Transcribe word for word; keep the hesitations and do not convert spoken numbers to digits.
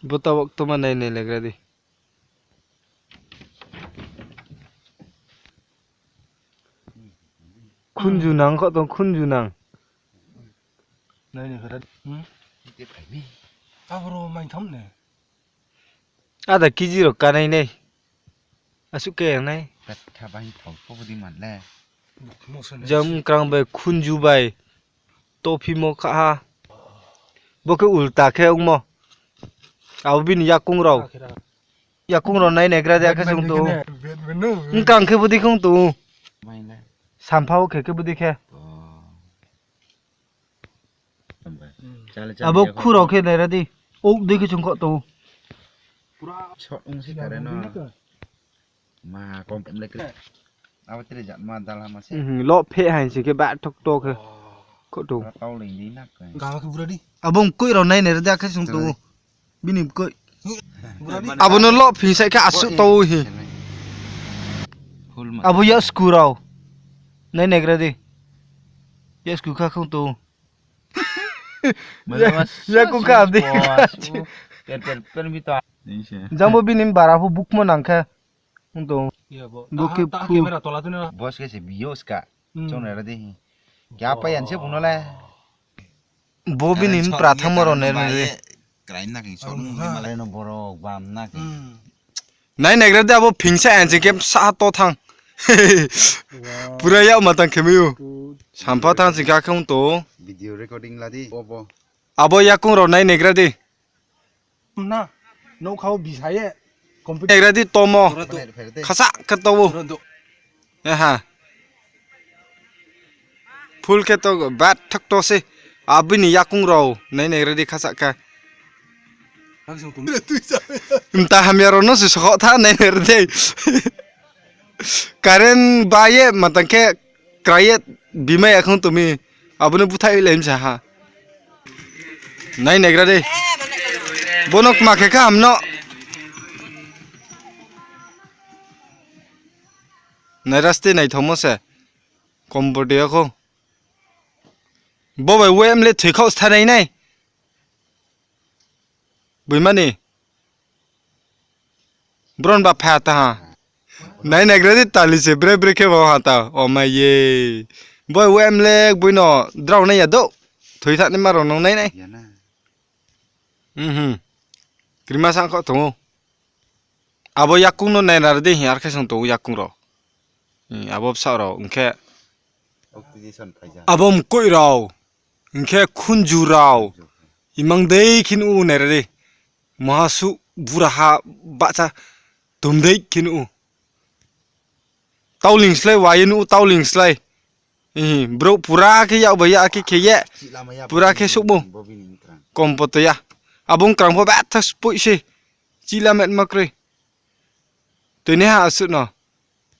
Bo tabok tongma nai nai legra di. Khunju nang kho tong, khunju nang. Nai ni khe da. Hmm? Aboro mai tham ne. Ada kg rao kanai nai. Asuh ke nai. Jam krang bai khunju bai. Tophimo kha ha. Bo khe ulta khe ongmo. Abo bini yakung rao. Yakung rao nai naigra di akhe sung tong. Nkang khe budi khong tong. Sampha wo khe khe budi khe. Abo khu rao khe naira di. Ouk dei khe chung kho tong. Loh phe haing se khe ba thok to khe. Kho tong. Abo mkoih rao nai naira di akhe sung tong. Bini mkoih. Abo no loh phingsaih khe asuh to hi. Abo yaksku rao. Nai naigra di. Yaksku kha khong tong. Yakung kha di. Jang bo bini bara pho bukmo nang khe. Khong tong. Bo khe khu. Bo se khe se biyo ska. Chung naira di hi. Kya pa yan se bung no le. Bo bini mpra thanngmo rao nai nai di. Nai naigra di abo phingsaih haing se khe bsa to thanng. Pura yak ma tang khe mai ou. Sampha thanng sing khe akhe ong tong. Abo yakung rao nai naigra di. Naigra di tomo. Khasa khe to ou. Full khe to ba thak to se. Abo bini yakung rao nai naigra di khasa khe. Mta hamya rao no se sokho tha nai naigra di. Current ba ye matang khe krai ye bimai ya khong tong mi. Abo no búthaih lai msa ha. Nai naigra di. Bo no kma khe kaham no. Nai raste naithaomo se. Kombo de ya kho. Bo bai wem le thoi khaoh stha nai nai. Boimani. Bron ba pha ta ha. Nai naigra di tali se bre bre khe bo ha ta. O mai ye. Boi wem le boi no drao nai ya dou. Thoi thanngnaima rao nung nai nai. Krima sang kho tong ou. Abo yakung no nai naigra di hing ar khe sung tong ou yakung rao. Abo bsaoh rao hing khe. Abo mkoih rao. Hing khe khunju rao. Imang dei khe nuh ou naigra di. Maha suh buraha bahcha tumdei khe nuh ou. Tauling slái wa ye nuh ou, tauling slái. Brouh pura khe yak bai yak khe khe ye. Pura khe souhmo. Kombo to ya. Abo ongkrang pho betha spoih se. Chih la metma kroi. Toinaiha asuh no.